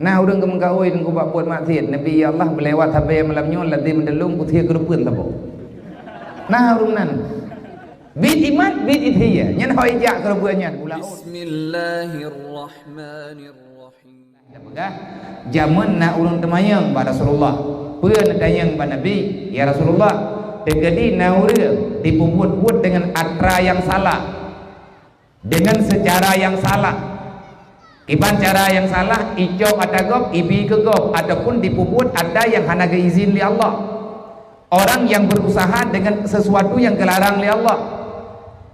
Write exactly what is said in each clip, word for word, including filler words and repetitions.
Nah, ureuëng geumeugaui teungku bak buet maksiat, Nabi, "Ya Allah, beulewat sabe malam nyoe, lazem meudulong kusie keureubeuen saboh." Nah, ureuëng nan. Bit iman, bit ihya. Nyan hôi jak keureubeuen nyan. Ulah. Bismillahirrahmanirrahim. Peugah, jameun na ureuëng teumanyong bak Rasulullah. Peue neutanyong bak Nabi, "Ya Rasulullah, teukeudi na ureuëng jipeubuet-buet deungon atra nyang salah, deungon seucara nyang salah. Kiban cara nyang salah, icok atra gob, ibi keu gob, ataupun jipeubuet atra nyang hana geuizin lé Allah. Orang nyang beurusaha deungon sesuatu nyang geularang lé Allah.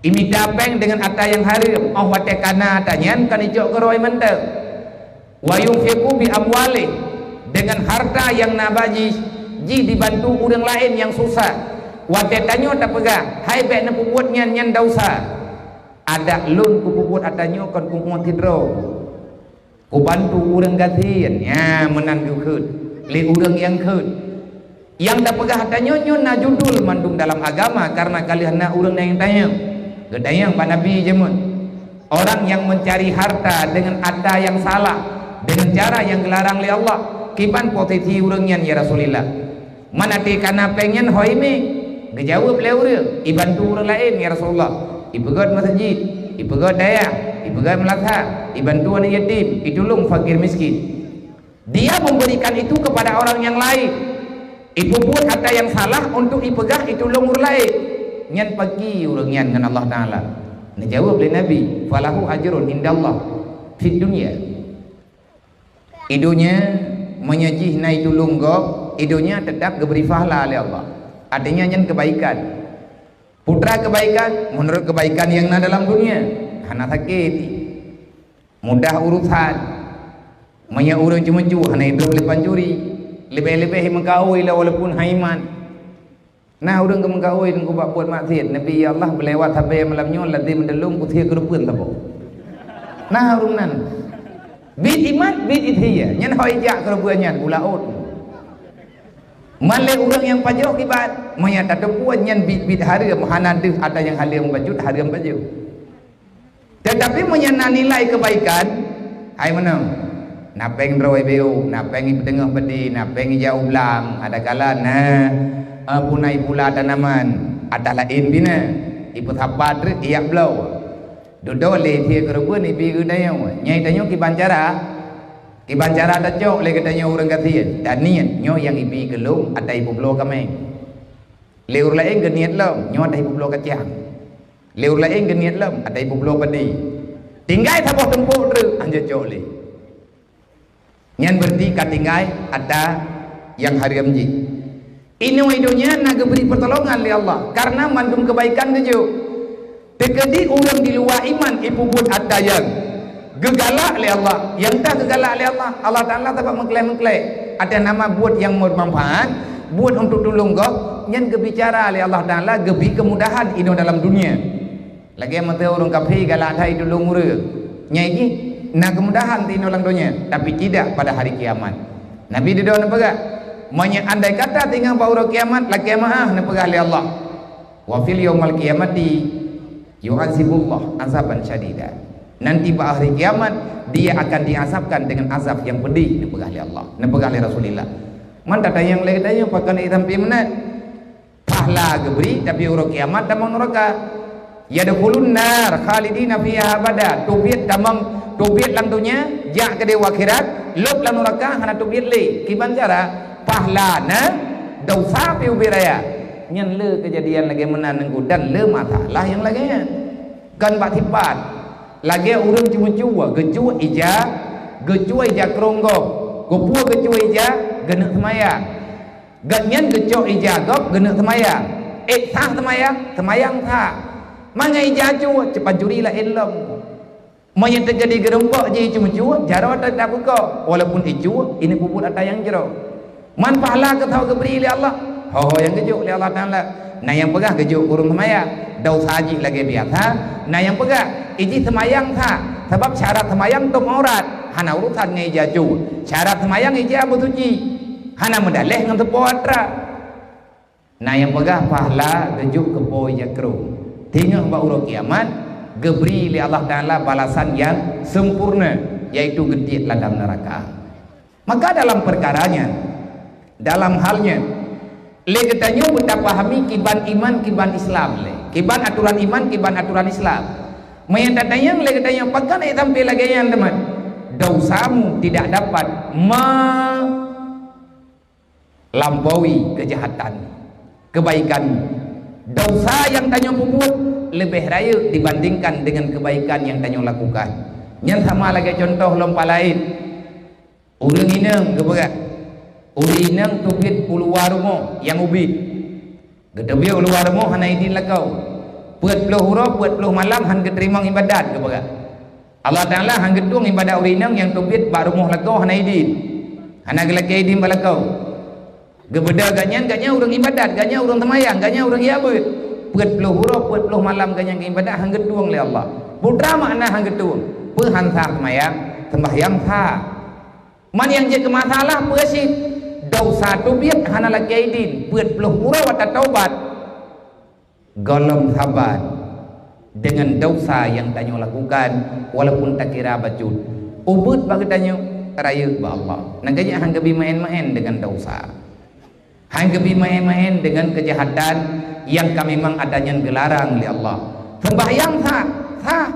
Imita péng deungon atra nyang hareuem, óh watée kana atra nyan kon icok keurôi mantong. Wa yunfiqu bi amwalih, deungon harta nyang na bak jih, jih jibantu ureuëng laén nyang susah. Watée tanyoe tapeugah, 'Hai, bék neupeubuet nyan, nyan desya.' Adak lôn kupeubuet atra nyoe kon keu umat sidroe. Kubantu ureuëng gasien, nyan meunan geukheun lé ureuëng nyang kheun." Nyang tapeugah tanyoe nyoe na judul mandum dalam agama, kareuna ka lheueh na ureuëng nyang tanyong. Geutanyong bak Nabi jameun, orang nyang meucari harta deungon atra nyang salah, deungon cara nyang geularang lé Allah, kiban posisi ureuëng nyan, ya Rasulillah? Man até kana péng nyan hôi mé? Geujaweueb lé ureuëng, "Ibantu ureuëng laén, ya Rasulullah. Ipeugét meuseujid, ipeugét dayah, ipeugét meulasah, ibantu aneuëk yatim, itulông fakir miskin." Dia memberikan itu kepada orang yang lain. Ipeubuet atra nyang salah untuk ipeugah itulông ureuëng laén. Nyan paki ureuëng nyan ngon Allah Taala. Neujaweueb lé Nabi, "Falahu ajrun indallah fid dunya." Idunia, meunyoe jih na itulông gob, idunia tetap geubri pahala lé Allah. Artinya nyan kebaikan. Putra kebaikan, menurut kebaikan yang na dalam dunia, hana sakit, mudah urusan. Meunyoe ureuëng ceumeucue, hana idrob lé pancuri, leubeh-leubeh meugaui lé walaupun haiman. Nah, ureuëng geumeugaui teungku bak buet maksiat, Nabi, "Ya Allah, beulewat sabe malam nyoe, lazem meudulông kusie keureubeuen saboh." Nah, ureuëng nan. Bit iman, bit ihya. Nyan hôi jak keureubeuen nyan, ulah ôt. Man lé ureuëng nyang pajoh kiban, meunyoe tateupeue nyan bit-bit hareuem, hana deuh atra nyang haleuem bacut, hareuem bacut. Tetapi meunyoe na nilai kebaikan, hai meunoe, na péng droe beu, na péng ipeuteungoh badi, na péng ijak u blang, adakala na, eh, punai pula tanaman, atra laén bina, ipeusapa treuk ijak bloe. Dudoe lé sie keureubeuen ibi keu tanyoe. Nyai tanyoe kiban cara, kiban cara tacok lé geutanyoe ureuëng gasien, dan niet nyoe nyang ibi keu lôn atra ipeubloe kaméng. Lé ureuëng laén geuniet lom, nyoe atra ipeubloe kacang. Lé ureuëng laén geuniet lom, atra ipeubloe padi. Tinggai saboh tumpôk treuk, hanjeuet cok lé. Nyan beureuti ka tinggai atra nyang hareuem jih. Inoe i donya na geubri peutulongan lé Allah, kareuna mandum keubaikan geujok. Teukeudi ureuëng di luwa iman ipeubuet atra nyang geugalak lé Allah, nyang ka geugalak lé Allah, Allah Taala sabab meukleh-meukleh. Atra nama buet nyang meumanfaat, buet untuk tulông gob, nyan geubicara lé Allah Taala geubri keumudahan inoe dalam dunia. Lagée meuteue ureuëng kafé galak that itulông ureuëng. Nyai jih na keumudahan tinoe lam donya, tapi tidak pada hari kiamat. Nabi dudoe neupeugah, meunyoe andai kata tinggai bak uroe kiamat, lakée meuáh neupeugah lé Allah. Wa fil yaumal qiyamati yu'adzibullah azaban syadida. Nanti bak hari kiamat, dia akan diazabkan dengan azab yang pedih, neupeugah lé Allah, neupeugah lé Rasulullah. Man tatanyong lé geutanyoe pakon ié sampai meunan. Pahala geubri, tapi uroe kiamat tamong nuraka. Yadkhulun nar khalidina fiha abada. Teubiet tamong, teubiet lam donya, jak keudeh u akhirat, lôb lam nuraka hana teubiet lé. Kiban cara? Pahala na, desya pih ubit raya. Nyan le keujadian lagée meunan nangku dan le masalah nyang lagée nyan. Kon bak sipat. Lagée ureuëng ceumeucue, geucue ija, geucue ija krong gob. Geupue geucue ija, geuneuk seumayang. Gobnyan geucok ija gob geuneuk seumayang. Ék sah seumayang, seumayang sah. Mangat ija cue, cepat juri laén lom. Meunyoe teukeudi geurumpok jih ceumeucue, jaroe teutap beuko, walaupun icue, ini puput ata nyang jroh. Man pahala keu tho geubri lé Allah, ho-ho nyang geujok lé Allah Taala. Na nyang peugah geujok kureueng seumayang, desya jih lagée biasa. Na nyang peugah, ijih seumayang sah, sabab syarat seumayang tôb aurat, hana urusan ngon ija cue. Syarat seumayang ija beusuci. Hana meudaléh ngon teupo atra. Na nyang peugah pahala geujok keu po ija krong. Teungoh bak uroe kiamat, geubri lé Allah Taala balasan nyang sempurna, yaitu geutiek lam neuraka. Maka dalam peukara nyan, dalam hal nyan, lé geutanyoe beutapahami kiban iman, kiban Islam lé. Kiban aturan iman, kiban aturan Islam. Meunyo tatanyong lé geutanyoe, pakon ék sampai lagée nyan teuma? Dosamu tidak dapat me- lampaui keujahatan. Keubaikan, dosa nyang tanyoe peubuet leubeh rayeuk dibandingkan deungon keubaikan nyang tanyoe lakukan. Nyan sama lagée cuntoh lom pah laén. Ureuëng inong geupeugah, ureuëng inong teubiet u luwa rumoh nyang ubit. Geuteubiet u luwa rumoh hana idin lakoe. Peuet ploh uroe, peuet ploh malam han geuteurimong iébadat geupeugah. Allah Taala han geutueng iébadat ureuëng inong nyang teubiet bak rumoh lakoe hana idin. Hana geulakée idin bak lakoe. Geubeudôh gobnyan, gobnyan ureuëng iébadat, gobnyan ureuëng seumayang, gobnyan ureuëng jak beuet. Peuet ploh uroe, peuet ploh malam gobnyan geuiébadat han geutueng lé Allah. Peue makna han geutueng? Peue han sah seumayang, seumbahyang sah. Man nyang jeuet keu masalah peue cit? Dosa teubiet hana lakée idin, peuet ploh uroe watée taubat. Gohlom saban deungon dosa nyang tanyoe lakukan, walaupun takira bacut. Ubeuet bak geutanyoe, rayeuk bak Allah. Nyang keu nyan han geubi maén-maén deungon dosa. Han geubi maén-maén deungon keujahatan nyang ka memang atra nyan geularang lé Allah. Seumbahyang sah, sah.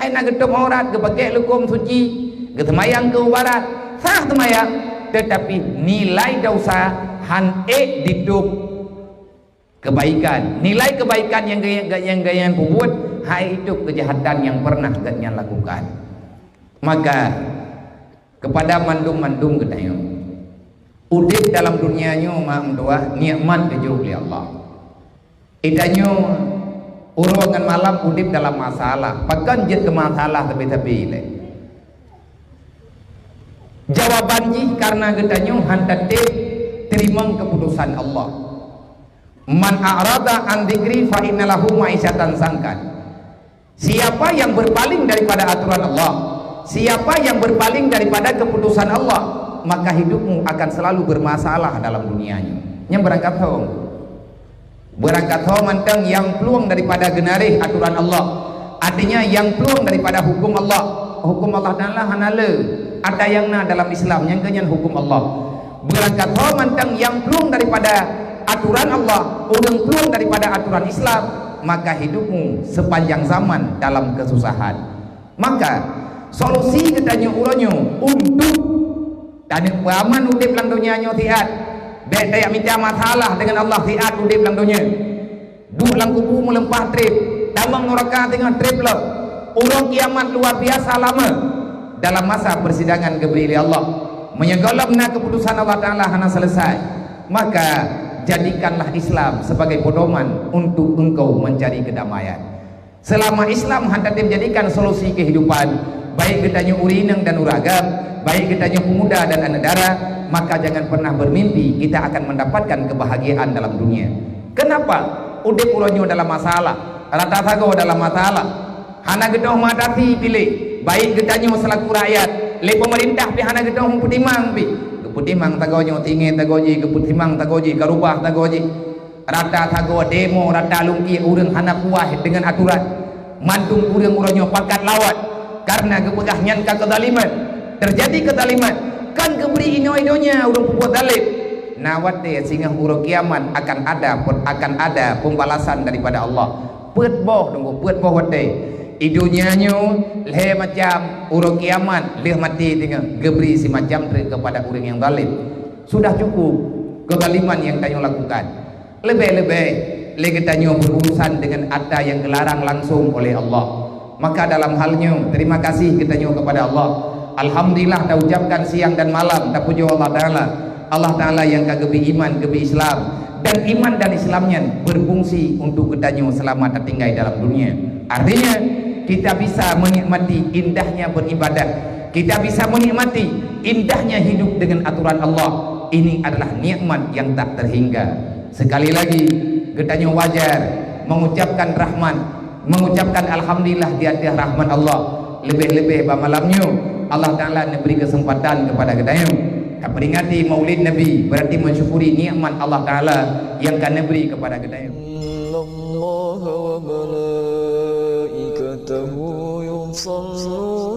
Hai na geutôb aurat, geupakée lukôm suci, geuseumayang keu u barat, sah seumayang. Teutapi nilai dosa han ék ditôb keubaikan. Nilai keubaikan nyang gaya-, nyang gobnyan peubuet, han ék itôb keujahatan nyang peureunah gobnyan lakukan. Maka, keupada mandum-mandum geutanyoe, udeb dalam dunia nyoe, mak meutuah, nikmat geujok lé Allah. Geutanyoe uroe ngon malam udeb dalam masalah. Pakon jeuet keu masalah sabe-sabe lé? Jawaban jih karena geutanyoe han tatém teurimong keuputosan Allah. "Man a'rada an dzikri fa inna lahu ma'isyatan sangkan." Siapa yang berpaling daripada aturan Allah, siapa yang berpaling daripada keputusan Allah, maka hidupmu akan selalu bermasalah dalam dunia nyoe. Nyan beurangkat thô. Beurangkat thô mantong nyang plueng daripada geunaréh aturan Allah. Artinya nyang plueng daripada huköm Allah. Huköm Allah Taala hana le. Atra nyang na dalam Islam, nyang keu nyan huköm Allah. Beurangkat thô mantong nyang plueng daripada aturan Allah, ureuëng plueng daripada aturan Islam, maka hidupmu sepanjang zaman dalam kesusahan. Maka, solusi geutanyoe uroe nyoe untuk taneuk peuaman udeb lam donya nyoe siat. Bék tajak mita masalah deungon Allah siat udeb lam donya. Duek lam kubu meuleumpah treb, tamong nuraka teungoh treb lom. Uroe kiamat luar biasa lama. Dalam masa persidangan geubri lé Allah. Meunyoe gohlom na keuputosan Allah Taala hana selesai, maka jadikanlah Islam sebagai pedoman untuk engkau mencari kedamaian. Selama Islam han tatém jadikan solusi kehidupan, baik geutanyoe ureuëng inong dan ureuëng agam, baik geutanyoe pemuda dan aneuk dara, maka jangan pernah bermimpi kita akan mendapatkan kebahagiaan dalam dunia. Kenapa? Udeb uroe nyoe dalam masalah, rata sagoe dalam masalah. Hana geutanyoe meuatasi pih lé, baik geutanyoe selaku rakyat, lé pemerintah pih hana geutanyoe meupeutimang pih. Geupeutimang sagoe nyoe, tinggai sagoe jih, geupeutimang sagoe jih, karubah sagoe jih. Rata sagoe demo, rata lungkie ureuëng hana puas deungon aturan. Mandum ureuëng uroe nyoe pakat lawat, karena geupeugah nyan ka keuzaliman. Teujadi keuzaliman, kan geubri inoe donya ureuëng peubuet zalem. Na watée singoh uroe kiamat akan ada, akan ada pembalasan daripada Allah. Peuet boh, teungku, peuet boh watée. Di donya nyoe lhée macam, uroe kiamat lheueh maté teungoh geubri simacam treuk keupada ureuëng nyang zalem. Sudah cukup keuzaliman nyang tanyoe lakukan. Leubeh-leubeh lé geutanyoe berurusan deungon atra nyang geularang langsung oleh Allah. Maka dalam hal nyoe, terima kasih geutanyoe kepada Allah. Alhamdulillah, taucapkan siang dan malam, tapujoe Allah Taala. Allah Taala nyang ka geubri iman, geubri Islam. Dan iman dan Islam nyan berfungsi untuk geutanyoe seulamat tatinggai dalam dunia. Artinya, kita bisa menikmati indahnya beribadah. Kita bisa menikmati indahnya hidup dengan aturan Allah. Ini adalah nikmat yang tak terhingga. Sekali lagi, geutanyoe wajar mengucapkan rahmat, mengucapkan alhamdulillah di atas rahmat Allah. Lebih-lebih bak malam nyoe, Allah Taala neubri kesempatan kepada geutanyoe. Ka peringati Maulid Nabi, berarti mensyukuri nikmat Allah Taala yang ka neubri kepada geutanyoe. إن الله وملائكته يصلون